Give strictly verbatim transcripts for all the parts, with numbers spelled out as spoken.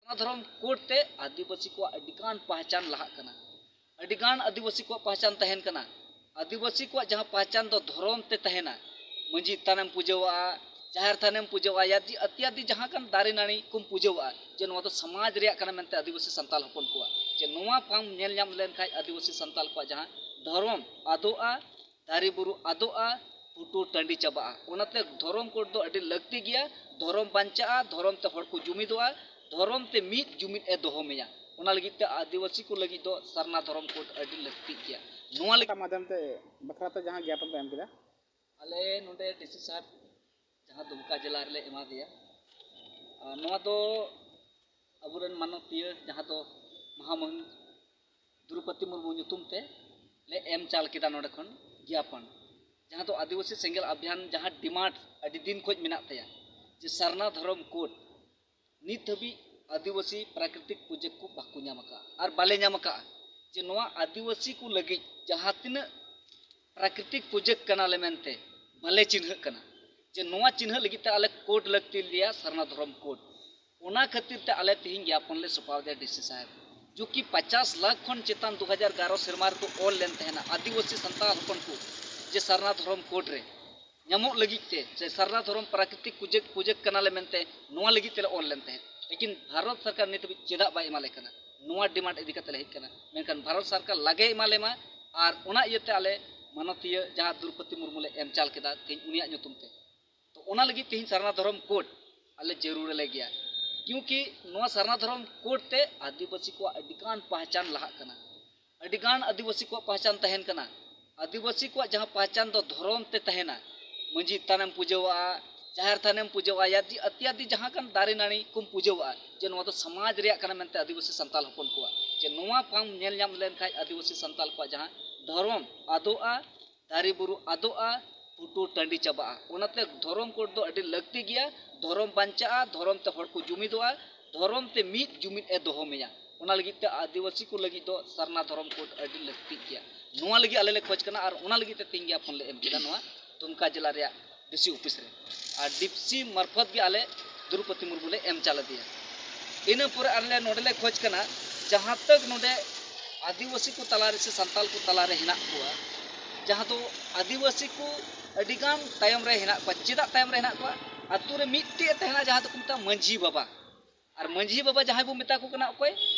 ᱚᱱᱟ ᱫᱷᱚᱨᱚᱢ ᱠᱳᱰ ᱛᱮ ᱟᱹᱫᱤᱵᱟᱹᱥᱤ ᱠᱚᱣᱟᱜ ᱟᱹᱰᱤᱜᱟᱱ ᱯᱟᱦᱪᱟᱱ ᱞᱟᱦᱟᱜ ᱠᱟᱱᱟ᱾ ᱟᱹᱰᱤᱜᱟᱱ ᱟᱹᱫᱤᱵᱟᱹᱥᱤ ᱠᱚᱣᱟᱜ ᱯᱟᱦᱪᱟᱱ ᱛᱟᱦᱮᱱ ᱠᱟᱱᱟ᱾ ᱟᱹᱫᱤᱵᱟᱹᱥᱤ ᱠᱚᱣᱟᱜ ᱡᱟᱦᱟᱸ ᱯᱟᱦᱪᱟᱱ ᱫᱚ ᱫᱷᱚᱨᱚᱢ ᱛᱮ ᱛᱟᱦᱮᱱᱟ, ᱢᱟᱹᱡᱷᱤ ᱛᱷᱟᱱᱮᱢ ᱯᱩᱡᱟᱹᱣᱟᱜᱼᱟ, ᱡᱟᱦᱮᱨ ᱛᱷᱟᱱᱮᱢ ᱯᱩᱡᱟᱹᱣᱟᱜᱼᱟ, ᱭᱟᱫᱤ ᱟᱛᱭᱟᱫᱤ ᱡᱟᱦᱟᱸ ᱠᱟᱱ ᱫᱟᱨᱮ ᱱᱟᱹᱲᱤ ᱠᱚᱢ ᱯᱩᱡᱟᱹᱣᱟᱜᱼᱟ, ᱡᱮ ᱱᱚᱣᱟ ᱫᱚ ᱥᱚᱢᱟᱡᱽ ᱨᱮᱭᱟᱜ ᱠᱟᱱᱟ ᱢᱮᱱᱛᱮ ᱟᱹᱫᱤᱵᱟᱹᱥᱤ ᱥᱟᱱᱛᱟᱞ ᱦᱚᱯᱚᱱ ᱠᱚᱣᱟᱜ, ᱡᱮ ᱱᱚᱣᱟ ᱵᱟᱝ ᱧᱮᱞ ᱧᱟᱢ ᱞᱮᱱᱠᱷᱟᱱ ᱟᱹᱫᱤᱵᱟᱹᱥᱤ ᱥᱟᱱᱛᱟᱞ ᱠᱚᱣᱟᱜ ᱡᱟᱦᱟᱸ ᱫᱷᱚᱨᱚᱢ ᱟᱫᱚᱜᱼᱟ, ᱫᱟᱨᱮ ᱵᱩᱨᱩ ᱟᱫᱚᱜᱼᱟ, ᱯᱷᱩᱴᱩ ᱴᱟᱺᱰᱤ ᱪᱟᱵᱟᱜᱼᱟ᱾ ᱚᱱᱟᱛᱮ ᱫᱷᱚᱨᱚᱢ ᱠᱳᱰ ᱫᱚ ᱟᱹᱰᱤ ᱞᱟᱹᱠᱛᱤ ᱜᱮᱭᱟ᱾ ᱫᱷᱚᱨᱚᱢ ᱵᱟᱧᱪᱟᱜᱼᱟ, ᱫᱷᱚᱨᱚᱢ ᱛᱮ ᱦᱚᱲ ᱠᱚ ᱡᱩᱢᱤᱫᱚᱜᱼᱟ, ᱫᱷᱚᱨᱚᱢ ᱛᱮ ᱢᱤᱫ ᱡᱩᱢᱤᱫ ᱮ ᱫᱚᱦᱚ ᱢᱮᱭᱟ᱾ ᱚᱱᱟ ᱞᱟᱹᱜᱤᱫ ᱛᱮ ᱟᱹᱫᱤᱵᱟᱹᱥᱤ ᱠᱚ ᱞᱟᱹᱜᱤᱫ ᱫᱚ ᱥᱟᱨᱱᱟ ᱫᱷᱚᱨᱚᱢ ᱠᱳᱰ ᱟᱹᱰᱤ ᱞᱟᱹᱠᱛᱤ ᱜᱮᱭᱟ᱾ ᱱᱚᱣᱟ ᱞᱟᱹᱜᱤᱫ ᱢᱟᱫᱷᱭᱚᱢ ᱛᱮ ᱵᱟᱠᱷᱨᱟ ᱛᱮ ᱡᱟᱦᱟᱸ ᱜᱮᱭᱟᱯᱚᱱ ᱯᱮ ᱮᱢ ᱠᱮᱫᱟ, ᱟᱞᱮ ᱱᱚᱰᱮ ᱰᱤᱥᱤ ᱥᱟᱦᱮᱵᱽ ᱡᱟᱦᱟᱸ ᱫᱩᱢᱠᱟ ᱡᱮᱞᱟ ᱨᱮᱞᱮ ᱮᱢᱟ ᱫᱮᱭᱟ, ᱟᱨ ᱱᱚᱣᱟ ᱫᱚ ᱟᱵᱚᱨᱮᱱ ᱢᱟᱱᱚᱛᱤᱭᱟᱹ ᱡᱟᱦᱟᱸ ᱫᱚ ᱢᱚᱦᱟᱢᱚᱦᱤᱢ ᱫᱨᱚᱣᱯᱚᱫᱤ ᱢᱩᱨᱢᱩ ᱧᱩᱛᱩᱢ ᱛᱮ ᱞᱮ ᱮᱢ ᱪᱟᱞ ᱠᱮᱫᱟ ᱱᱚᱰᱮ ᱠᱷᱚᱱ ᱜᱮᱭᱟᱯᱚᱱ, ᱡᱟᱦᱟᱸ ᱫᱚ ᱟᱹᱫᱤᱵᱟᱹᱥᱤ ᱥᱮᱸᱜᱮᱞ ᱟᱵᱷᱤᱭᱟᱱ ᱡᱟᱦᱟᱸ ᱰᱤᱢᱟᱱᱰ ᱟᱹᱰᱤ ᱫᱤᱱ ᱠᱷᱚᱱ ᱢᱮᱱᱟᱜ ᱛᱟᱭᱟ, ᱡᱮ ᱥᱟᱨᱱᱟ ᱫᱷᱚᱨᱚᱢ ᱠᱳᱰ ᱱᱤᱛ ᱦᱟᱹᱵᱤᱡ ᱟᱹᱫᱤᱵᱟᱹᱥᱤ ᱯᱨᱟᱠᱨᱤᱛᱤᱠ ᱯᱩᱡᱟᱹ ᱠᱚ ᱵᱟᱠᱚ ᱧᱟᱢ ᱟᱠᱟᱫᱼᱟ ᱟᱨ ᱵᱟᱞᱮ ᱧᱟᱢ ᱟᱠᱟᱫᱼᱟ᱾ ᱡᱮ ᱱᱚᱣᱟ ᱟᱹᱫᱤᱵᱟᱹᱥᱤ ᱠᱚ ᱞᱟᱹᱜᱤᱫ ᱡᱟᱦᱟᱸ ᱛᱤᱱᱟᱹᱜ ᱯᱨᱟᱠᱨᱤᱛᱤᱠ ᱯᱩᱡᱟᱹ ᱠᱟᱱᱟᱞᱮ ᱢᱮᱱᱛᱮ ᱵᱟᱞᱮ ᱪᱤᱱᱦᱟᱹᱜ ᱠᱟᱱᱟ, ᱡᱮ ᱱᱚᱣᱟ ᱪᱤᱱᱦᱟᱹ ᱞᱟᱹᱜᱤᱫ ᱛᱮ ᱟᱞᱮ ᱠᱳᱰ ᱞᱟᱹᱠᱛᱤ ᱞᱮᱭᱟ, ᱥᱟᱨᱱᱟ ᱫᱷᱚᱨᱚᱢ ᱠᱳᱰ᱾ ᱚᱱᱟ ᱠᱷᱟᱹᱛᱤᱨ ᱛᱮ ᱟᱞᱮ ᱛᱮᱦᱮᱧ ᱜᱮᱭᱟᱯᱚᱱ ᱞᱮ ᱥᱚᱯᱟᱣ ᱫᱮᱭᱟ ᱰᱤᱥᱤ ᱥᱟᱦᱮᱵᱽ, ᱡᱚ ᱠᱤ ᱯᱚᱪᱟᱥ ᱞᱟᱠᱷ ᱠᱷᱚᱱ ᱪᱮᱛᱟᱱ ᱫᱩ ᱦᱟᱡᱟᱨ ᱮᱜᱟᱨᱚ ᱥᱮᱨᱢᱟ ᱨᱮᱠᱚ ᱚᱞ ᱞᱮᱱ ᱛᱟᱦᱮᱱᱟ ᱟᱹᱫᱤᱵᱟᱹᱥᱤ ᱥᱟᱱᱛᱟᱲ ᱦᱚᱯᱚᱱ ᱠᱚ, ᱡᱮ ᱥᱟᱨᱱᱟ ᱫᱷᱚᱨᱚᱢ ᱠᱳᱰ ᱨᱮ ᱧᱟᱢᱚᱜ ᱞᱟᱹᱜᱤᱫ ᱛᱮ, ᱥᱮ ᱥᱟᱨᱱᱟ ᱫᱷᱚᱨᱚᱢ ᱯᱨᱟᱠᱨᱤᱛᱤᱠ ᱯᱩᱡᱟᱹ, ᱯᱩᱡᱟᱹ ᱠᱟᱱᱟᱞᱮ ᱢᱮᱱᱛᱮ ᱱᱚᱣᱟ ᱞᱟᱹᱜᱤᱫ ᱛᱮᱞᱮ ᱚᱞ ᱞᱮᱱ ᱛᱟᱦᱮᱸᱫ᱾ ᱞᱮᱠᱤᱱ ᱵᱷᱟᱨᱚᱛ ᱥᱚᱨᱠᱟᱨ ᱱᱤᱛ ᱦᱟᱹᱵᱤᱡ ᱪᱮᱫᱟᱜ ᱵᱟᱭ ᱮᱢᱟ ᱞᱮ ᱠᱟᱱᱟ? ᱱᱚᱣᱟ ᱰᱤᱢᱟᱱᱰ ᱤᱫᱤ ᱠᱟᱛᱮ ᱞᱮ ᱦᱮᱡ ᱠᱟᱱᱟ᱾ ᱢᱮᱱᱠᱷᱟᱱ ᱵᱷᱟᱨᱚᱛ ᱥᱚᱨᱠᱟᱨ ᱞᱟᱜᱮ ᱮᱢᱟ ᱞᱮᱢᱟ, ᱟᱨ ᱚᱱᱟ ᱤᱭᱟᱹᱛᱮ ᱟᱞᱮ ᱢᱟᱱᱚᱛᱤᱭᱟᱹ ᱡᱟᱦᱟᱸ ᱫᱨᱚᱣᱯᱚᱫᱤ ᱢᱩᱨᱢᱩ ᱞᱮ ᱮᱢ ᱪᱟᱞ ᱠᱮᱫᱟ ᱛᱮᱦᱮᱧ ᱩᱱᱤᱭᱟᱜ ᱧᱩᱛᱩᱢ ᱛᱮ᱾ ᱛᱚ ᱚᱱᱟ ᱞᱟᱹᱜᱤᱫ ᱛᱮᱦᱮᱧ ᱥᱟᱨᱱᱟ ᱫᱷᱚᱨᱚᱢ ᱠᱳᱰ ᱟᱞᱮ ᱡᱟᱹᱨᱩᱲ ᱟᱞᱮ ᱜᱮᱭᱟ, ᱠᱤᱭᱩᱸᱠᱤ ᱱᱚᱣᱟ ᱥᱟᱨᱱᱟ ᱫᱷᱚᱨᱚᱢ ᱠᱳᱰ ᱛᱮ ᱟᱹᱫᱤᱵᱟᱹᱥᱤ ᱠᱚᱣᱟᱜ ᱟᱹᱰᱤᱜᱟᱱ ᱯᱟᱦᱪᱟᱱ ᱞᱟᱦᱟᱜ ᱠᱟᱱᱟ᱾ ᱟᱹᱰᱤᱜᱟᱱ ᱟᱹᱫᱤᱵᱟᱹᱥᱤ ᱠᱚᱣᱟᱜ ᱯᱟᱦᱪᱟᱱ ᱛᱟᱦᱮᱱ ᱠᱟᱱᱟ᱾ ᱟᱹᱫᱤᱵᱟᱹᱥᱤ ᱠᱚᱣᱟᱜ ᱡᱟᱦᱟᱸ ᱯᱟᱦᱪᱟᱱ ᱫᱚ ᱫᱷᱚᱨᱚᱢ ᱛᱮ ᱛᱟᱦᱮᱱᱟ, ᱢᱟᱹᱡᱷᱤ ᱛᱷᱟᱱᱮᱢ ᱯᱩᱡᱟᱹᱣᱟᱜᱼᱟ, ᱡᱟᱦᱮᱨ ᱛᱷᱟᱱᱮᱢ ᱯᱩᱡᱟᱹᱣᱟᱜᱼᱟ, ᱭᱟᱫᱤ ᱟᱛᱭᱟᱫᱤ ᱡᱟᱦᱟᱸ ᱠᱟᱱ ᱫᱟᱨᱮ ᱱᱟᱹᱲᱤ ᱠᱚᱢ ᱯᱩᱡᱟᱹᱣᱟᱜᱼᱟ, ᱡᱮ ᱱᱚᱣᱟ ᱫᱚ ᱥᱚᱢᱟᱡᱽ ᱨᱮᱭᱟᱜ ᱠᱟᱱᱟ ᱢᱮᱱᱛᱮ ᱟᱹᱫᱤᱵᱟᱹᱥᱤ ᱥᱟᱱᱛᱟᱞ ᱦᱚᱯᱚᱱ ᱠᱚᱣᱟᱜ, ᱡᱮ ᱱᱚᱣᱟ ᱵᱟᱝ ᱧᱮᱞ ᱧᱟᱢ ᱞᱮᱱᱠᱷᱟᱱ ᱟᱹᱫᱤᱵᱟᱹᱥᱤ ᱥᱟᱱᱛᱟᱞ ᱠᱚᱣᱟᱜ ᱡᱟᱦᱟᱸ ᱫᱷᱚᱨᱚᱢ ᱟᱫᱚᱜᱼᱟ, ᱫᱟᱨᱮ ᱵᱩᱨᱩ ᱟᱫᱚᱜᱼᱟ, ᱯᱷᱩᱴᱩ ᱴᱟᱺᱰᱤ ᱪᱟᱵᱟᱜᱼᱟ᱾ ᱚᱱᱟᱛᱮ ᱫᱷᱚᱨᱚᱢ ᱠᱳᱰ ᱫᱚ ᱟᱹᱰᱤ ᱞᱟᱹᱠᱛᱤ ᱜᱮᱭᱟ᱾ ᱫᱷᱚᱨᱚᱢ ᱵᱟᱧᱪᱟᱜᱼᱟ, ᱫᱷᱚᱨᱚᱢ ᱛᱮ ᱦᱚᱲ ᱠᱚ ᱡᱩᱢᱤᱫᱚᱜᱼᱟ, ᱫᱷᱚᱨᱚᱢ ᱛᱮ ᱢᱤᱫ ᱡᱩᱢᱤᱫ ᱮ ᱫᱚᱦᱚ ᱢᱮᱭᱟ᱾ ᱚᱱᱟ ᱞᱟᱹᱜᱤᱫ ᱛᱮ ᱟᱹᱫᱤᱵᱟᱹᱥᱤ ᱠᱚ ᱞᱟᱹᱜᱤᱫ ᱫᱚ ᱥᱟᱨᱱᱟ ᱫᱷᱚᱨᱚᱢ ᱠᱳᱰ ᱟᱹᱰᱤ ᱞᱟᱹᱠᱛᱤ ᱜᱮᱭᱟ᱾ ᱱᱚᱣᱟ ᱞᱟᱹᱜᱤᱫ ᱟᱞᱮ ᱞᱮ ᱠᱷᱚᱡᱽ ᱠᱟᱱᱟ ᱟᱨ ᱚᱱᱟ ᱞᱟᱹᱜᱤᱫ ᱛᱮ ᱛᱮᱦᱮᱧ ᱜᱮᱭᱟᱯᱚᱱ ᱞᱮ ᱮᱢ ᱠᱮᱫᱟ ᱱᱚᱣᱟ ᱫᱩᱢᱠᱟ ᱡᱮᱞᱟ ᱨᱮᱭᱟᱜ ᱰᱤᱥᱤ ᱚᱯᱷᱤᱥ ᱨᱮ᱾ ᱟᱨ ᱰᱤᱥᱤ ᱢᱟᱨᱯᱷᱚᱛ ᱜᱮ ᱟᱞᱮ ᱫᱨᱚᱣᱯᱚᱫᱤ ᱢᱩᱨᱢᱩ ᱞᱮ ᱮᱢ ᱪᱟᱞ ᱟᱫᱮᱭᱟ᱾ ᱤᱱᱟᱹ ᱯᱚᱨᱮ ᱟᱞᱮ ᱱᱚᱰᱮ ᱞᱮ ᱠᱷᱚᱡᱽ ᱠᱟᱱᱟ, ᱡᱟᱦᱟᱸ ᱛᱟᱹᱠ ᱱᱚᱰᱮ ᱟᱹᱫᱤᱵᱟᱹᱥᱤ ᱠᱚ ᱛᱟᱞᱟᱨᱮ ᱥᱮ ᱥᱟᱱᱛᱟᱞ ᱠᱚ ᱛᱟᱞᱟᱨᱮ ᱦᱮᱱᱟᱜ ᱠᱚᱣᱟ, ᱡᱟᱦᱟᱸ ᱫᱚ ᱟᱹᱫᱤᱵᱟᱹᱥᱤ ᱠᱚ ᱟᱹᱰᱤᱜᱟᱱ ᱛᱟᱭᱚᱢ ᱨᱮ ᱦᱮᱱᱟᱜ ᱠᱚᱣᱟ᱾ ᱪᱮᱫᱟᱜ ᱛᱟᱭᱚᱢ ᱨᱮ ᱦᱮᱱᱟᱜ ᱠᱚᱣᱟ? ᱟᱹᱛᱩ ᱨᱮ ᱢᱤᱫᱴᱮᱡ ᱮ ᱛᱟᱦᱮᱱᱟ, ᱡᱟᱦᱟᱸ ᱫᱚᱠᱚ ᱢᱮᱛᱟᱜᱼᱟ ᱢᱟᱹᱡᱷᱤ ᱵᱟᱵᱟ᱾ ᱟᱨ ᱢᱟᱹᱡᱷᱤ ᱵᱟᱵᱟ ᱡᱟᱦᱟᱸᱭ ᱵᱚ ᱢᱮᱛᱟ ᱠᱚ ᱠᱟᱱᱟ, ᱚᱠᱚᱭ?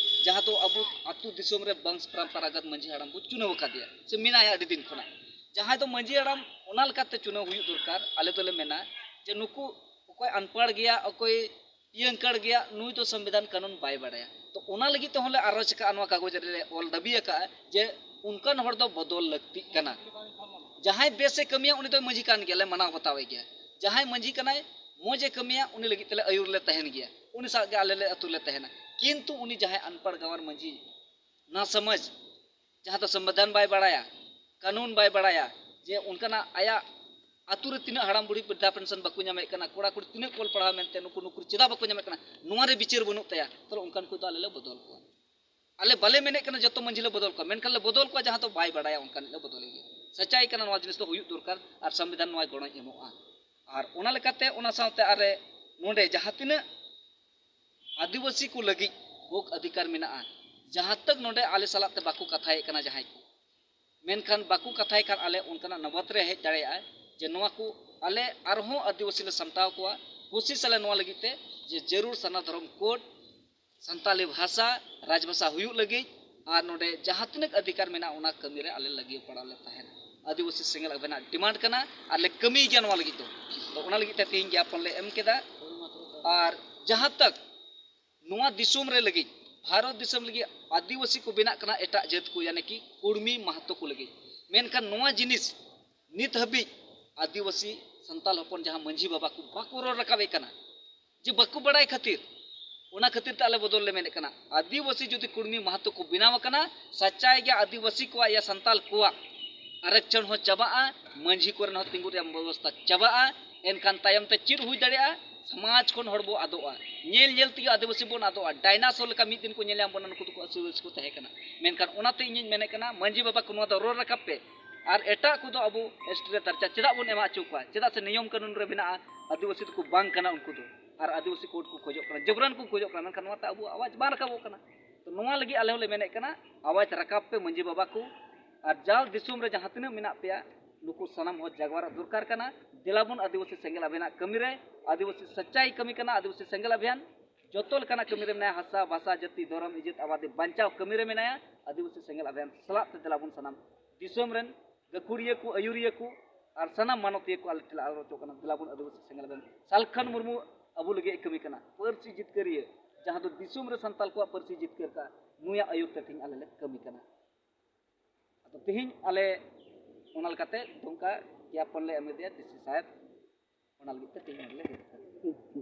ᱡᱟᱦᱟᱸ ᱫᱚ ᱟᱵᱚ ᱟᱹᱛᱩ ᱫᱤᱥᱚᱢ ᱨᱮ ᱵᱚᱝᱥ ᱯᱚᱨᱚᱢᱯᱚᱨᱟᱜᱚᱛ ᱢᱟᱹᱡᱷᱤ ᱦᱟᱲᱟᱢ ᱵᱚ ᱪᱩᱱᱟᱹᱣ ᱟᱠᱟᱫᱮᱭᱟ ᱥᱮ ᱢᱮᱱᱟᱭᱟ ᱟᱹᱰᱤ ᱫᱤᱱ ᱠᱷᱚᱱᱟᱜ᱾ ᱡᱟᱦᱟᱸᱭ ᱫᱚ ᱢᱟᱹᱡᱷᱤ ᱦᱟᱲᱟᱢ ᱚᱱᱟ ᱞᱮᱠᱟᱛᱮ ᱪᱩᱱᱟᱹᱣ ᱦᱩᱭᱩᱜ ᱫᱚᱨᱠᱟᱨ᱾ ᱟᱞᱮ ᱫᱚᱞᱮ ᱢᱮᱱᱟ ᱡᱮ ᱱᱩᱠᱩ ᱚᱠᱚᱭ ᱟᱱᱯᱟᱲ ᱜᱮᱭᱟ, ᱚᱠᱚᱭ ᱤᱭᱟᱹᱝᱠᱟᱲ ᱜᱮᱭᱟ, ᱱᱩᱭ ᱫᱚ ᱥᱚᱝᱵᱤᱫᱷᱟᱱ ᱠᱟᱹᱱᱩᱱ ᱵᱟᱭ ᱵᱟᱲᱟᱭᱟ᱾ ᱛᱚ ᱚᱱᱟ ᱞᱟᱹᱜᱤᱫ ᱛᱮᱦᱚᱸ ᱞᱮ ᱟᱨᱚᱡᱽ ᱟᱠᱟᱫᱼᱟ, ᱱᱚᱣᱟ ᱠᱟᱜᱚᱡᱽ ᱨᱮᱞᱮ ᱚᱞ ᱫᱟᱹᱵᱤ ᱟᱠᱟᱫᱼᱟ ᱡᱮ ᱚᱱᱠᱟᱱ ᱦᱚᱲ ᱫᱚ ᱵᱚᱫᱚᱞ ᱞᱟᱹᱠᱛᱤᱜ ᱠᱟᱱᱟ᱾ ᱡᱟᱦᱟᱸᱭ ᱵᱮᱥᱮ ᱠᱟᱹᱢᱤᱭᱟ ᱩᱱᱤ ᱫᱚᱭ ᱢᱟᱹᱡᱷᱤ ᱠᱟᱱ ᱜᱮᱭᱟ, ᱞᱮ ᱢᱟᱱᱟᱣ ᱵᱟᱛᱟᱣᱮ ᱜᱮᱭᱟ᱾ ᱡᱟᱦᱟᱸᱭ ᱢᱟᱹᱡᱷᱤ ᱠᱟᱱᱟᱭ, ᱢᱚᱡᱽ ᱮ ᱠᱟᱹᱢᱤᱭᱟ, ᱩᱱᱤ ᱞᱟᱹᱜᱤᱫ ᱛᱮᱞᱮ ᱟᱹᱭᱩᱨ ᱞᱮ ᱛᱟᱦᱮᱱ ᱜᱮᱭᱟ, ᱩᱱᱤ ᱥᱟᱶ ᱜᱮ ᱟᱞᱮ ᱞᱮ ᱟᱹᱛᱩ ᱞᱮ ᱛᱟᱦᱮᱱᱟ᱾ ᱠᱤᱱᱛᱩ ᱩᱱᱤ ᱡᱟᱦᱟᱸᱭ ᱟᱱᱯᱟᱲ ᱜᱟᱶᱟᱨ ᱢᱟᱹᱡᱷᱤ, ᱱᱟ ᱥᱚᱢᱟᱡᱽ, ᱡᱟᱦᱟᱸ ᱫᱚ ᱥᱚᱝᱵᱤᱫᱷᱟᱱ ᱵᱟᱭ ᱵᱟᱲᱟᱭᱟ, ᱠᱟᱹᱱᱩᱱ ᱵᱟᱭ ᱵᱟᱲᱟᱭᱟ, ᱡᱮ ᱚᱱᱠᱟᱱᱟᱜ ᱟᱭᱟᱜ ᱟᱹᱛᱩ ᱨᱮ ᱛᱤᱱᱟᱹᱜ ᱦᱟᱲᱟᱢ ᱵᱩᱲᱦᱤ ᱵᱨᱤᱫᱽᱫᱷᱟ ᱯᱮᱱᱥᱚᱱ ᱵᱟᱠᱚ ᱧᱟᱢᱮᱫ ᱠᱟᱱᱟ, ᱠᱚᱲᱟ ᱠᱩᱲᱤ ᱛᱤᱱᱟᱹᱜ ᱠᱚ ᱚᱞ ᱯᱟᱲᱦᱟᱣ ᱢᱮᱱᱛᱮ ᱱᱩᱠᱩ ᱱᱩᱠᱨᱤ ᱪᱮᱫᱟᱜ ᱵᱟᱠᱚ ᱧᱟᱢᱮᱫ ᱠᱟᱱᱟ, ᱱᱚᱣᱟ ᱨᱮ ᱵᱤᱪᱟᱹᱨ ᱵᱟᱹᱱᱩᱜ ᱛᱟᱭᱟ, ᱛᱟᱦᱚᱞᱮ ᱚᱱᱠᱟᱱ ᱠᱚ ᱫᱚ ᱟᱞᱮ ᱞᱮ ᱵᱚᱫᱚᱞ ᱠᱚᱣᱟ᱾ ᱟᱞᱮ ᱵᱟᱞᱮ ᱢᱮᱱᱮᱫ ᱠᱟᱱᱟ ᱡᱚᱛᱚ ᱢᱟᱹᱡᱷᱤ ᱞᱮ ᱵᱚᱫᱚᱞ ᱠᱚᱣᱟ, ᱢᱮᱱᱠᱷᱟᱱ ᱞᱮ ᱵᱚᱫᱚᱞ ᱠᱚᱣᱟ ᱡᱟᱦᱟᱸ ᱫᱚ ᱵᱟᱭ ᱵᱟᱲᱟᱭᱟ, ᱚᱱᱠᱟᱱᱤᱡ ᱞᱮ ᱵᱚᱫᱚᱞᱮ ᱜᱮᱭᱟ᱾ ᱥᱟᱪᱟᱭ ᱠᱟᱱᱟ, ᱱᱚᱣᱟ ᱡᱤᱱᱤᱥ ᱫᱚ ᱦᱩᱭᱩᱜ ᱫᱚᱨᱠᱟᱨ ᱟᱨ ᱥᱚᱝᱵᱤᱫᱷᱟᱱ ᱱᱚᱣᱟ ᱜᱚᱲᱚᱭ ᱮᱢᱚᱜᱼᱟ᱾ ᱟᱨ ᱚᱱᱟ ᱞᱮᱠᱟᱛᱮ ᱚᱱᱟ ᱥᱟᱶᱛᱮ ᱟᱨᱮ ᱱᱚᱰᱮ ᱡᱟᱦᱟᱸ ᱛᱤᱱᱟᱹᱜ ᱟᱹᱫᱤᱵᱟᱹᱥᱤ ᱠᱚ ᱞᱟᱹᱜᱤᱫ ᱦᱚᱠ ᱚᱫᱷᱤᱠᱟᱨ ᱢᱮᱱᱟᱜᱼᱟ, ᱡᱟᱦᱟᱸ ᱛᱟᱹᱠ ᱱᱚᱰᱮ ᱟᱞᱮ ᱥᱟᱞᱟᱜ ᱛᱮ ᱵᱟᱠᱚ ᱠᱟᱛᱷᱟᱭᱮᱫ ᱠᱟᱱᱟ ᱡᱟᱦᱟᱸᱭ ᱠᱚ, ᱢᱮᱱᱠᱷᱟᱱ ᱵᱟᱠᱚ ᱠᱟᱛᱷᱟᱭ ᱠᱷᱟᱱ ᱟᱞᱮ ᱚᱱᱠᱟᱱᱟᱜ ᱱᱚᱵᱚᱛ ᱨᱮ ᱦᱮᱡ ᱫᱟᱲᱮᱭᱟᱜᱼᱟ ᱡᱮ ᱱᱚᱣᱟ ᱠᱚ ᱟᱞᱮ ᱟᱨᱦᱚᱸ ᱟᱹᱫᱤᱵᱟᱹᱥᱤ ᱞᱮ ᱥᱟᱢᱴᱟᱣ ᱠᱚᱣᱟ᱾ ᱠᱳᱥᱤᱥ ᱟᱞᱮ ᱱᱚᱣᱟ ᱞᱟᱹᱜᱤᱫ ᱛᱮ ᱡᱮ ᱡᱟᱹᱨᱩᱲ ᱥᱟᱨᱱᱟ ᱫᱷᱚᱨᱚᱢ ᱠᱳᱰ, ᱥᱟᱱᱛᱟᱞᱤ ᱵᱷᱟᱥᱟ ᱨᱟᱡᱽᱵᱷᱟᱥᱟ ᱦᱩᱭᱩᱜ ᱞᱟᱹᱜᱤᱫ ᱟᱨ ᱱᱚᱰᱮ ᱡᱟᱦᱟᱸ ᱛᱤᱱᱟᱹᱜ ᱚᱫᱷᱤᱠᱟᱨ ᱢᱮᱱᱟᱜᱼᱟ ᱚᱱᱟ ᱠᱟᱹᱢᱤ ᱨᱮ ᱟᱞᱮ ᱞᱟᱹᱜᱤᱭᱟᱹ ᱯᱟᱲᱟᱣ ᱞᱮ ᱛᱟᱦᱮᱱᱟ᱾ ᱟᱹᱫᱤᱵᱟᱹᱥᱤ ᱥᱮᱸᱜᱮᱞ ᱟᱵᱮᱱᱟᱜ ᱰᱤᱢᱟᱱᱰ ᱠᱟᱱᱟ ᱟᱨ ᱞᱮ ᱠᱟᱹᱢᱤᱭ ᱜᱮᱭᱟ ᱱᱚᱣᱟ ᱞᱟᱹᱜᱤᱫ ᱫᱚ᱾ ᱛᱚ ᱚᱱᱟ ᱞᱟᱹᱜᱤᱫ ᱛᱮ ᱛᱮᱦᱮᱧ ᱜᱮ ᱜᱮᱭᱟᱯᱚᱱ ᱞᱮ ᱮᱢ ᱠᱮᱫᱟ᱾ ᱟᱨ ᱡᱟᱦᱟᱸ ᱛᱟᱠ ᱱᱚᱣᱟ ᱫᱤᱥᱚᱢ ᱨᱮ ᱞᱟᱹᱜᱤᱫ, ᱵᱷᱟᱨᱚᱛ ᱫᱤᱥᱚᱢ ᱞᱟᱹᱜᱤᱫ ᱟᱹᱫᱤᱵᱟᱹᱥᱤ ᱠᱚ ᱵᱮᱱᱟᱜ ᱠᱟᱱᱟ ᱮᱴᱟᱜ ᱡᱟᱹᱛ ᱠᱚ, ᱭᱟᱱᱤ ᱠᱤ ᱠᱩᱲᱢᱤ ᱢᱟᱦᱟᱛᱚ ᱠᱚ ᱞᱟᱹᱜᱤᱫ, ᱢᱮᱱᱠᱷᱟᱱ ᱱᱚᱣᱟ ᱡᱤᱱᱤᱥ ᱱᱤᱛ ᱦᱟᱹᱵᱤᱡ ᱟᱹᱫᱤᱵᱟᱹᱥᱤ ᱥᱟᱱᱛᱟᱞ ᱦᱚᱯᱚᱱ ᱡᱟᱦᱟᱸ ᱢᱟᱹᱡᱷᱤ ᱵᱟᱵᱟ ᱠᱚ ᱵᱟᱠᱚ ᱨᱚᱲ ᱨᱟᱠᱟᱵᱮᱫ ᱠᱟᱱᱟ, ᱡᱮ ᱵᱟᱠᱚ ᱵᱟᱲᱟᱭ ᱠᱷᱟᱹᱛᱤᱨ, ᱚᱱᱟ ᱠᱷᱟᱹᱛᱤᱨ ᱛᱮ ᱟᱞᱮ ᱵᱚᱫᱚᱞ ᱞᱮ ᱢᱮᱱᱮᱫ ᱠᱟᱱᱟ᱾ ᱟᱹᱫᱤᱵᱟᱹᱥᱤ ᱡᱩᱫᱤ ᱠᱩᱲᱢᱤ ᱢᱟᱦᱟᱛᱚ ᱠᱚ ᱵᱮᱱᱟᱣ ᱟᱠᱟᱱᱟ, ᱥᱟᱪᱟᱭ ᱜᱮ ᱟᱹᱫᱤᱵᱟᱹᱥᱤ ᱠᱚᱣᱟᱜ ᱭᱟ ᱥᱟᱱᱛᱟᱞ ᱠᱚᱣᱟᱜ ᱟᱨᱮᱠᱪᱷᱚᱱ ᱦᱚᱸ ᱪᱟᱵᱟᱜᱼᱟ, ᱢᱟᱹᱡᱷᱤ ᱠᱚᱨᱮᱱ ᱦᱚᱸ ᱛᱤᱸᱜᱩ ᱨᱮᱭᱟᱜ ᱵᱮᱵᱚᱥᱛᱷᱟ ᱪᱟᱵᱟᱜᱼᱟ᱾ ᱮᱱᱠᱷᱟᱱ ᱛᱟᱭᱚᱢ ᱛᱮ ᱪᱮᱫ ᱦᱩᱭ ᱫᱟᱲᱮᱭᱟᱜᱼᱟ? ᱥᱚᱢᱟᱡᱽ ᱠᱷᱚᱱ ᱦᱚᱲ ᱵᱚ ᱟᱫᱚᱜᱼᱟ, ᱧᱮᱞ ᱧᱮᱞ ᱛᱮᱜᱮ ᱟᱹᱫᱤᱵᱟᱹᱥᱤ ᱵᱚᱱ ᱟᱫᱚᱜᱼᱟ᱾ ᱰᱟᱭᱱᱟᱥᱚᱨ ᱞᱮᱠᱟ ᱢᱤᱫ ᱫᱤᱱ ᱠᱚ ᱧᱮᱞ ᱧᱟᱢ ᱵᱚᱱᱟ, ᱱᱩᱠᱩ ᱫᱚᱠᱚ ᱟᱹᱥᱩᱞ ᱟᱹᱥᱩᱞ ᱠᱚ ᱛᱟᱦᱮᱸ ᱠᱟᱱᱟ᱾ ᱢᱮᱱᱠᱷᱟᱱ ᱚᱱᱟᱛᱮ ᱤᱧᱤᱧ ᱢᱮᱱᱮᱫ ᱠᱟᱱᱟ, ᱢᱟᱹᱡᱷᱤ ᱵᱟᱵᱟ ᱠᱚ ᱱᱚᱣᱟ ᱫᱚ ᱨᱚᱲ ᱨᱟᱠᱟᱵ ᱯᱮ᱾ ᱟᱨ ᱮᱴᱟᱜ ᱠᱚᱫᱚ ᱟᱵᱚ ᱮᱥ ᱴᱤ ᱨᱮ ᱫᱟᱨᱡᱟ ᱪᱮᱫᱟᱜ ᱵᱚᱱ ᱮᱢᱟ ᱦᱚᱪᱚ ᱠᱚᱣᱟ? ᱪᱮᱫᱟᱜ ᱥᱮ ᱱᱤᱭᱚᱢ ᱠᱟᱹᱱᱩᱱ ᱨᱮ ᱢᱮᱱᱟᱜᱼᱟ, ᱟᱹᱫᱤᱵᱟᱹᱥᱤ ᱫᱚᱠᱚ ᱵᱟᱝ ᱠᱟᱱᱟ ᱩᱱᱠᱩ ᱫᱚ᱾ ᱟᱨ ᱟᱹᱫᱤᱵᱟᱹᱥᱤ ᱠᱳᱰ ᱠᱚ ᱠᱷᱚᱡᱚᱜ ᱠᱟᱱᱟ, ᱡᱚᱵᱨᱟᱱ ᱠᱚ ᱠᱷᱚᱡᱚᱜ ᱠᱟᱱᱟ, ᱢᱮᱱᱠᱷᱟᱱ ᱱᱚᱣᱟ ᱛᱮ ᱟᱵᱚᱣᱟᱜ ᱟᱣᱟᱡᱽ ᱵᱟᱝ ᱨᱟᱠᱟᱵᱚᱜ ᱠᱟᱱᱟ᱾ ᱛᱚ ᱱᱚᱣᱟ ᱞᱟᱹᱜᱤᱫ ᱟᱞᱮ ᱦᱚᱸᱞᱮ ᱢᱮᱱᱮᱫ ᱠᱟᱱᱟ, ᱟᱣᱟᱡᱽ ᱨᱟᱠᱟᱵ ᱯᱮ ᱢᱟᱹᱡᱷᱤ ᱵᱟᱵᱟ ᱠᱚ, ᱟᱨ ᱡᱟᱣ ᱫᱤᱥᱚᱢ ᱨᱮ ᱡᱟᱦᱟᱸ ᱛᱤᱱᱟᱹᱜ ᱢᱮᱱᱟᱜ ᱯᱮᱭᱟ, ᱱᱩᱠᱩ ᱥᱟᱱᱟᱢ ᱦᱚᱲ ᱡᱟᱜᱣᱟᱨᱚᱜ ᱫᱚᱨᱠᱟᱨ ᱠᱟᱱᱟ᱾ ᱫᱮᱞᱟᱵᱚᱱ ᱟᱹᱫᱤᱵᱟᱹᱥᱤ ᱥᱮᱸᱜᱮᱞ ᱟᱵᱷᱤᱭᱟᱱᱟᱜ ᱠᱟᱹᱢᱤ ᱨᱮ, ᱟᱹᱫᱤᱵᱟᱹᱥᱤ ᱥᱟᱪᱟᱭ ᱠᱟᱹᱢᱤ ᱠᱟᱱᱟ ᱟᱹᱫᱤᱵᱟᱹᱥᱤ ᱥᱮᱸᱜᱮᱞ ᱟᱵᱷᱤᱭᱟᱱ᱾ ᱡᱚᱛᱚ ᱞᱮᱠᱟᱱᱟᱜ ᱠᱟᱹᱢᱤ ᱨᱮ ᱢᱮᱱᱟᱭᱟ, ᱦᱟᱥᱟ, ᱵᱷᱟᱥᱟ, ᱡᱟᱹᱛᱤ, ᱫᱷᱚᱨᱚᱢ, ᱤᱡᱽᱡᱚᱛ, ᱟᱵᱟᱫᱤ ᱵᱟᱧᱪᱟᱣ ᱠᱟᱹᱢᱤ ᱨᱮ ᱢᱮᱱᱟᱭᱟ᱾ ᱟᱹᱫᱤᱵᱟᱹᱥᱤ ᱥᱮᱸᱜᱮᱞ ᱟᱵᱷᱤᱭᱟᱱ ᱥᱟᱞᱟᱜ ᱛᱮ ᱫᱮᱞᱟᱵᱚᱱ ᱥᱟᱱᱟᱢ ᱫᱤᱥᱚᱢ ᱨᱮᱱ ᱜᱟᱹᱠᱷᱩᱲᱤᱭᱟᱹ ᱠᱚ, ᱟᱹᱭᱩᱨᱤᱭᱟᱹ ᱠᱚ ᱟᱨ ᱥᱟᱱᱟᱢ ᱢᱟᱱᱚᱛᱤᱭᱟᱹ ᱠᱚ ᱟᱞᱮ ᱴᱷᱮᱱ ᱞᱮ ᱟᱨᱚᱪᱚᱜ ᱠᱟᱱᱟ, ᱫᱮᱞᱟᱵᱚᱱ ᱟᱹᱫᱤᱵᱟᱹᱥᱤ ᱥᱮᱸᱜᱮᱞ ᱟᱵᱷᱤᱭᱟᱱ᱾ ᱥᱟᱞᱠᱷᱟᱱ ᱢᱩᱨᱢᱩ ᱟᱵᱚ ᱞᱟᱹᱜᱤᱫ ᱮ ᱠᱟᱹᱢᱤ ᱠᱟᱱᱟ, ᱯᱟᱹᱨᱥᱤ ᱡᱤᱛᱠᱟᱹᱨᱤᱭᱟᱹ, ᱡᱟᱦᱟᱸ ᱫᱚ ᱫᱤᱥᱚᱢ ᱨᱮ ᱥᱟᱱᱛᱟᱞ ᱠᱚᱣᱟᱜ ᱯᱟᱹᱨᱥᱤ ᱡᱤᱛᱠᱟᱹᱨ ᱠᱟᱜᱼᱟ, ᱱᱩᱭᱟᱜ ᱟᱹᱭᱩᱨ ᱛᱮ ᱛᱮᱦᱮᱧ ᱟᱞᱮ ᱞᱮ ᱠᱟᱹᱢᱤ ᱠᱟᱱᱟ᱾ ᱟᱫᱚ ᱛᱮᱦᱮᱧ ᱟᱞᱮ ᱚᱱᱟ ᱞᱮᱠᱟᱛᱮ ᱫᱩᱢᱠᱟ ᱜᱮᱭᱟᱯᱚᱱ ᱞᱮ ᱮᱢ ᱞᱮᱫᱮᱭᱟ ᱰᱤ ᱥᱤ ᱥᱟᱦᱮᱵᱽ, ᱚᱱᱟ ᱞᱟᱹᱜᱤᱫ ᱛᱮ ᱛᱮᱦᱮᱧ ᱱᱚᱰᱮ ᱞᱮ ᱦᱮᱡ ᱟᱠᱟᱱᱟ᱾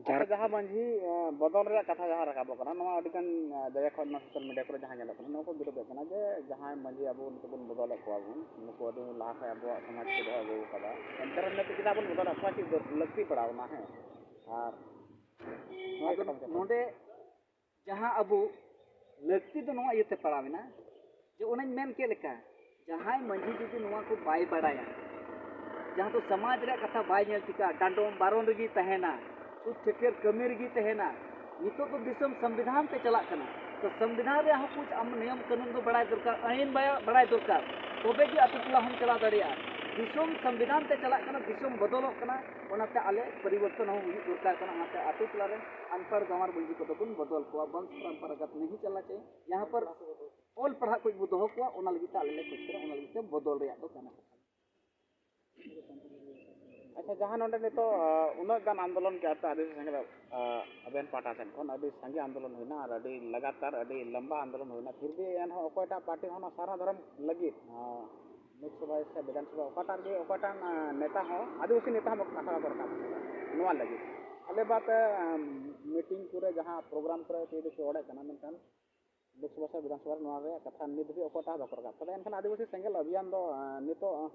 ᱟᱪᱪᱷᱟ, ᱡᱟᱦᱟᱸ ᱢᱟᱹᱡᱷᱤ ᱮ, ᱵᱚᱫᱚᱞ ᱨᱮᱭᱟᱜ ᱠᱟᱛᱷᱟ ᱡᱟᱦᱟᱸ ᱨᱟᱠᱟᱵᱚᱜ ᱠᱟᱱᱟ, ᱱᱚᱣᱟ ᱟᱹᱰᱤ ᱜᱟᱱ ᱮ, ᱡᱟᱭᱜᱟ ᱠᱷᱚᱱ ᱱᱚᱣᱟ ᱥᱳᱥᱟᱞ ᱢᱤᱰᱤᱭᱟ ᱠᱚᱨᱮ ᱡᱟᱦᱟᱸ ᱧᱮᱞᱚᱜ ᱠᱟᱱᱟ, ᱱᱚᱣᱟ ᱠᱚ ᱵᱤᱨᱳᱫᱮᱫ ᱠᱟᱱᱟ ᱡᱮ ᱡᱟᱦᱟᱸᱭ ᱢᱟᱹᱡᱷᱤ ᱟᱵᱚ ᱱᱤᱛᱚᱜ ᱵᱚᱱ ᱵᱚᱫᱚᱞᱮᱫ ᱠᱚᱣᱟ ᱵᱚᱱ, ᱱᱩᱠᱩ ᱟᱹᱰᱤ ᱞᱟᱦᱟ ᱠᱷᱚᱱ ᱟᱵᱚᱣᱟᱜ ᱥᱚᱢᱟᱡᱽ ᱠᱚ ᱫᱚᱦᱚ ᱟᱹᱜᱩ ᱟᱠᱟᱫᱟ, ᱮᱱᱛᱮ ᱨᱮᱦᱚᱸ ᱱᱤᱛᱚᱜ ᱪᱮᱫᱟᱜ ᱵᱚᱱ ᱵᱚᱫᱚᱞᱮᱫ ᱠᱚᱣᱟ, ᱪᱮᱫ ᱫᱚ ᱞᱟᱹᱠᱛᱤ ᱯᱟᱲᱟᱣ ᱮᱱᱟ? ᱦᱮᱸ, ᱟᱨ ᱱᱚᱣᱟ ᱟᱫᱚ ᱠᱟᱛᱷᱟ ᱠᱚ ᱱᱚᱰᱮ ᱡᱟᱦᱟᱸ ᱟᱵᱚ ᱞᱟᱹᱠᱛᱤ ᱫᱚ ᱱᱚᱣᱟ ᱤᱭᱟᱹᱛᱮ ᱯᱟᱲᱟᱣ ᱮᱱᱟ ᱡᱮ ᱚᱱᱮᱧ ᱢᱮᱱ ᱠᱮᱫ ᱞᱮᱠᱟ, ᱡᱟᱦᱟᱸᱭ ᱢᱟᱹᱡᱷᱤ ᱡᱩᱫᱤ ᱱᱚᱣᱟ ᱠᱚ ᱵᱟᱭ ᱵᱟᱲᱟᱭᱟ, ᱡᱟᱦᱟᱸ ᱫᱚ ᱥᱚᱢᱟᱡᱽ ᱨᱮᱭᱟᱜ ᱠᱟᱛᱷᱟ ᱵᱟᱭ ᱧᱮᱞ ᱴᱷᱤᱠᱟ, ᱰᱟᱸᱰᱚᱢ ᱵᱟᱨᱚᱱ ᱨᱮᱜᱮᱭ ᱛᱟᱦᱮᱱᱟ, ᱪᱷᱩᱛ ᱪᱷᱟᱹᱴᱭᱟᱹᱨ ᱠᱟᱹᱢᱤ ᱨᱮᱜᱮᱭ ᱛᱟᱦᱮᱱᱟ, ᱱᱤᱛᱚᱜ ᱫᱚ ᱫᱤᱥᱚᱢ ᱥᱚᱝᱵᱤᱫᱷᱟᱱ ᱛᱮ ᱪᱟᱞᱟᱜ ᱠᱟᱱᱟ᱾ ᱛᱚ ᱥᱚᱝᱵᱤᱫᱷᱟᱱ ᱨᱮᱭᱟᱜ ᱦᱚᱸ ᱠᱩᱪ ᱟᱢ ᱱᱤᱭᱚᱢ ᱠᱟᱹᱱᱩᱱ ᱫᱚ ᱵᱟᱲᱟᱭ ᱫᱚᱨᱠᱟᱨ, ᱟᱹᱭᱤᱱ ᱵᱟᱭ-, ᱵᱟᱲᱟᱭ ᱫᱚᱨᱠᱟᱨ, ᱛᱚᱵᱮ ᱜᱮ ᱟᱛᱳ ᱴᱚᱞᱟ ᱦᱚᱸᱢ ᱪᱟᱞᱟᱣ ᱫᱟᱲᱮᱭᱟᱜᱼᱟ᱾ ᱫᱤᱥᱚᱢ ᱥᱚᱝᱵᱤᱫᱷᱟᱱ ᱛᱮ ᱪᱟᱞᱟᱜ ᱠᱟᱱᱟ, ᱫᱤᱥᱚᱢ ᱵᱚᱫᱚᱞᱚᱜ ᱠᱟᱱᱟ, ᱚᱱᱟᱛᱮ ᱟᱞᱮ ᱯᱚᱨᱤᱵᱚᱨᱛᱚᱱ ᱦᱚᱸ ᱦᱩᱭᱩᱜ ᱫᱚᱨᱠᱟᱨ ᱠᱟᱱᱟ᱾ ᱚᱱᱟᱛᱮ ᱟᱛᱳ ᱴᱚᱞᱟ ᱨᱮ ᱟᱱᱯᱟᱲ ᱜᱟᱶᱟᱨ ᱢᱟᱹᱡᱷᱤ ᱠᱚᱫᱚ ᱵᱚᱱ ᱵᱚᱫᱚᱞ ᱠᱚᱣᱟ, ᱵᱚᱝᱥ ᱯᱚᱨᱚᱢᱯᱚᱨᱟᱜᱚᱛ ᱱᱤᱦᱤ ᱪᱟᱞᱱᱟ ᱪᱟᱦᱤᱭᱮ, ᱡᱟᱦᱟᱸ ᱯᱟᱨ ᱚᱞ ᱯᱟᱲᱦᱟᱜ ᱠᱚ ᱵᱚ ᱫᱚᱦᱚ ᱠᱚᱣᱟ, ᱚᱱᱟ ᱞᱟᱹᱜᱤᱫ ᱛᱮ ᱟᱞᱮ ᱞᱮ ᱠᱳᱥᱤᱥ ᱠᱟᱱᱟ, ᱚᱱᱟ ᱞᱟᱹᱜᱤᱫ ᱛᱮ ᱵᱚᱫᱚᱞ ᱨᱮᱭᱟᱜ ᱫᱚ ᱠᱟᱱᱟ᱾ ᱟᱪᱪᱷᱟ, ᱡᱟᱦᱟᱸ ᱱᱚᱰᱮ ᱱᱤᱛᱚᱜ, ᱟ, ᱩᱱᱟᱹᱜ ᱜᱟᱱ ᱟᱱᱫᱳᱞᱚᱱ ᱠᱮᱫ ᱯᱮ ᱟᱹᱫᱤᱵᱟᱹᱥᱤ ᱥᱮᱸᱜᱮᱞ, ᱟ, ᱟᱵᱮᱱ ᱯᱟᱦᱴᱟ ᱥᱮᱱ ᱠᱷᱚᱱ ᱟᱹᱰᱤ ᱥᱟᱸᱜᱮ ᱟᱱᱫᱳᱞᱚᱱ ᱦᱩᱭᱱᱟ ᱟᱨ ᱟᱹᱰᱤ ᱞᱟᱜᱟᱛᱟᱨ ᱟᱹᱰᱤ ᱞᱟᱢᱵᱟ ᱟᱱᱫᱳᱞᱚᱱ ᱦᱩᱭᱱᱟ, ᱯᱷᱤᱨ ᱵᱷᱤ ᱮᱱᱦᱚᱸ ᱚᱠᱚᱭᱴᱟᱜ ᱯᱟᱨᱴᱤ ᱦᱚᱸ ᱚᱱᱟ ᱥᱟᱨᱱᱟ ᱫᱷᱚᱨᱚᱢ ᱞᱟᱹᱜᱤᱫ, ᱟ, ᱞᱳᱠᱥᱚᱵᱷᱟ ᱥᱮ ᱵᱤᱫᱷᱟᱱᱥᱚᱵᱷᱟ ᱚᱠᱟᱴᱟᱜ ᱨᱮᱜᱮ ᱚᱠᱚᱭᱴᱟᱜ, ᱟ, ᱱᱮᱛᱟ ᱦᱚᱸ ᱟᱹᱫᱤᱵᱟᱹᱥᱤ ᱱᱮᱛᱟ ᱦᱚᱸ ᱵᱟᱠᱚ ᱠᱟᱛᱷᱟ ᱵᱟᱠᱚ ᱨᱟᱠᱟᱵ ᱱᱚᱣᱟ ᱞᱟᱹᱜᱤᱫ᱾ ᱟᱞᱮ ᱵᱟᱫ, ᱟ, ᱢᱤᱴᱤᱝ ᱠᱚᱨᱮ ᱡᱟᱦᱟᱸ ᱯᱨᱳᱜᱨᱟᱢ ᱠᱚᱨᱮ ᱛᱤ ᱫᱚᱠᱚ ᱨᱚᱲᱮᱫ ᱠᱟᱱᱟ, ᱢᱮᱱᱠᱷᱟᱱ ᱞᱳᱠᱥᱚᱵᱷᱟ ᱥᱮ ᱵᱤᱫᱷᱟᱱᱥᱚᱵᱷᱟ ᱨᱮ ᱱᱚᱣᱟ ᱨᱮᱭᱟᱜ ᱠᱟᱛᱷᱟ ᱱᱤᱛ ᱫᱷᱟᱹᱵᱤᱡ ᱚᱠᱚᱭᱴᱟᱜ ᱦᱚᱸ ᱵᱟᱠᱚ ᱨᱟᱠᱟᱵ᱾ ᱛᱚᱵᱮ ᱮᱱᱠᱷᱟᱱ ᱟᱹᱫᱤᱵᱟᱹᱥᱤ ᱥᱮᱸᱜᱮᱞ ᱚᱵᱷᱤᱭᱟᱱ ᱫᱚ, ᱟ, ᱱᱤᱛᱚᱜ, ᱟ,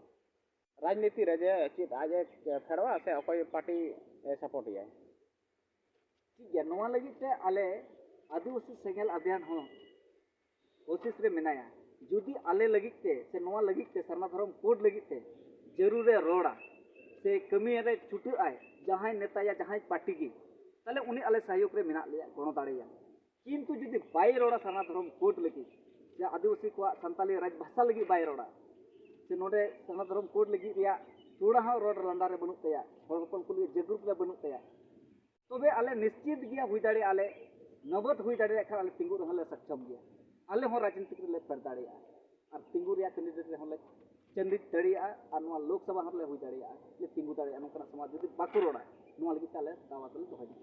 ᱨᱟᱡᱽᱱᱤᱛᱤ ᱨᱮ ᱡᱮ ᱪᱮᱫ ᱟᱡ ᱮ ᱯᱷᱮᱰᱚᱜᱼᱟ ᱥᱮ ᱚᱠᱚᱭ ᱯᱟᱨᱴᱤ ᱮ ᱥᱟᱯᱳᱨᱴ ᱮᱭᱟᱭ? ᱴᱷᱤᱠ ᱜᱮᱭᱟ, ᱱᱚᱣᱟ ᱞᱟᱹᱜᱤᱫ ᱛᱮ ᱟᱞᱮ ᱟᱹᱫᱤᱵᱟᱹᱥᱤ ᱥᱮᱸᱜᱮᱞ ᱟᱵᱷᱤᱭᱟᱱ ᱦᱚᱸ ᱠᱳᱥᱤᱥ ᱨᱮ ᱢᱮᱱᱟᱭᱟ᱾ ᱡᱩᱫᱤ ᱟᱞᱮ ᱞᱟᱹᱜᱤᱫ ᱛᱮ ᱥᱮ ᱱᱚᱣᱟ ᱞᱟᱹᱜᱤᱫ ᱛᱮ, ᱥᱟᱨᱱᱟ ᱫᱷᱚᱨᱚᱢ ᱠᱳᱰ ᱞᱟᱹᱜᱤᱫ ᱛᱮ ᱡᱟᱹᱨᱩᱲᱮ ᱨᱚᱲᱟ ᱥᱮ ᱠᱟᱹᱢᱤ ᱨᱮ ᱪᱷᱩᱴᱟᱹᱜ ᱟᱭ ᱡᱟᱦᱟᱸᱭ ᱱᱮᱛᱟ ᱭᱟ ᱡᱟᱦᱟᱸᱭ ᱯᱟᱨᱴᱤ ᱜᱮ, ᱛᱟᱦᱚᱞᱮ ᱩᱱᱤ ᱟᱞᱮ ᱥᱟᱭᱚᱠ ᱨᱮ ᱢᱮᱱᱟᱜ ᱞᱮᱭᱟ, ᱜᱚᱲᱚ ᱫᱟᱲᱮᱭᱟᱭᱟ᱾ ᱠᱤᱱᱛᱩ ᱡᱩᱫᱤ ᱵᱟᱭ ᱨᱚᱲᱟ ᱥᱟᱨᱱᱟ ᱫᱷᱚᱨᱚᱢ ᱠᱳᱰ ᱞᱟᱹᱜᱤᱫ, ᱥᱮ ᱟᱹᱫᱤᱵᱟᱹᱥᱤ ᱠᱚᱣᱟᱜ ᱥᱟᱱᱛᱟᱞᱤ ᱨᱟᱡᱽ ᱵᱷᱟᱥᱟ ᱞᱟᱹᱜᱤᱫ ᱵᱟᱭ ᱨᱚᱲᱟ, ᱥᱮ ᱱᱚᱰᱮ ᱥᱟᱨᱱᱟ ᱫᱷᱚᱨᱚᱢ ᱠᱳᱰ ᱞᱟᱹᱜᱤᱫ ᱨᱮᱭᱟᱜ ᱛᱷᱚᱲᱟ ᱦᱚᱸ ᱨᱚᱲ ᱞᱟᱸᱫᱟ ᱨᱮ ᱵᱟᱹᱱᱩᱜ ᱛᱟᱭᱟ, ᱦᱚᱲ ᱦᱚᱯᱚᱱ ᱠᱚ ᱞᱟᱹᱜᱤᱫ ᱡᱟᱹᱜᱨᱩᱠ ᱨᱮ ᱵᱟᱹᱱᱩᱜ ᱛᱟᱭᱟ, ᱛᱚᱵᱮ ᱟᱞᱮ ᱱᱤᱥᱪᱤᱛ ᱜᱮᱭᱟ, ᱦᱩᱭ ᱫᱟᱲᱮᱭᱟᱜᱼᱟ ᱞᱮ, ᱱᱚᱵᱚᱫ ᱦᱩᱭ ᱫᱟᱲᱮᱭᱟᱜ ᱠᱷᱟᱱ ᱟᱞᱮ ᱛᱤᱸᱜᱩ ᱨᱮᱦᱚᱸ ᱞᱮ ᱥᱚᱠᱪᱷᱚᱢ ᱜᱮᱭᱟ᱾ ᱟᱞᱮ ᱦᱚᱸ ᱨᱟᱡᱽᱱᱤᱛᱤ ᱨᱮᱞᱮ ᱯᱷᱮᱰ ᱫᱟᱲᱮᱭᱟᱜᱼᱟ ᱟᱨ ᱛᱤᱸᱜᱩ ᱨᱮᱭᱟᱜ ᱠᱮᱱᱰᱤᱰᱮᱴ ᱨᱮᱦᱚᱸ ᱞᱮ ᱪᱟᱹᱱᱰᱤ ᱫᱟᱲᱮᱭᱟᱜᱼᱟ ᱟᱨ ᱱᱚᱣᱟ ᱞᱳᱠᱥᱚᱵᱷᱟ ᱦᱚᱸ ᱞᱮ ᱦᱩᱭ ᱫᱟᱲᱮᱭᱟᱜᱼᱟ, ᱞᱮ ᱛᱤᱸᱜᱩ ᱫᱟᱲᱮᱭᱟᱜᱼᱟ᱾ ᱱᱚᱝᱠᱟᱱᱟᱜ ᱥᱚᱢᱟᱡᱽ ᱡᱩᱫᱤ ᱵᱟᱠᱚ ᱨᱚᱲᱟ, ᱱᱚᱣᱟ ᱞᱟᱹᱜᱤᱫ ᱛᱮ ᱟᱞᱮ ᱫᱟᱣᱟ ᱫᱚᱞᱮ ᱫᱚᱦᱚᱭᱟ᱾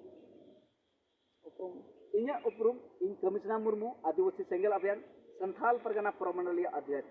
ᱩᱯᱨᱩᱢ? ᱤᱧᱟᱹᱜ ᱩᱯᱨᱩᱢ, ᱤᱧ ᱠᱚᱢᱤᱥᱱᱟ ᱢᱩᱨᱢᱩ, ᱟᱹᱫᱤᱵᱟᱹᱥᱤ ᱥᱮᱸᱜᱮᱞ ᱚᱵᱷᱤᱭᱟᱱ, ᱥᱟᱱᱛᱷᱟᱞ ᱯᱟᱨᱜᱟᱱᱟ ᱯᱨᱚᱢᱚᱱᱰᱚᱞᱤᱭᱟᱹ ᱚᱫᱷᱭᱚᱠᱷ᱾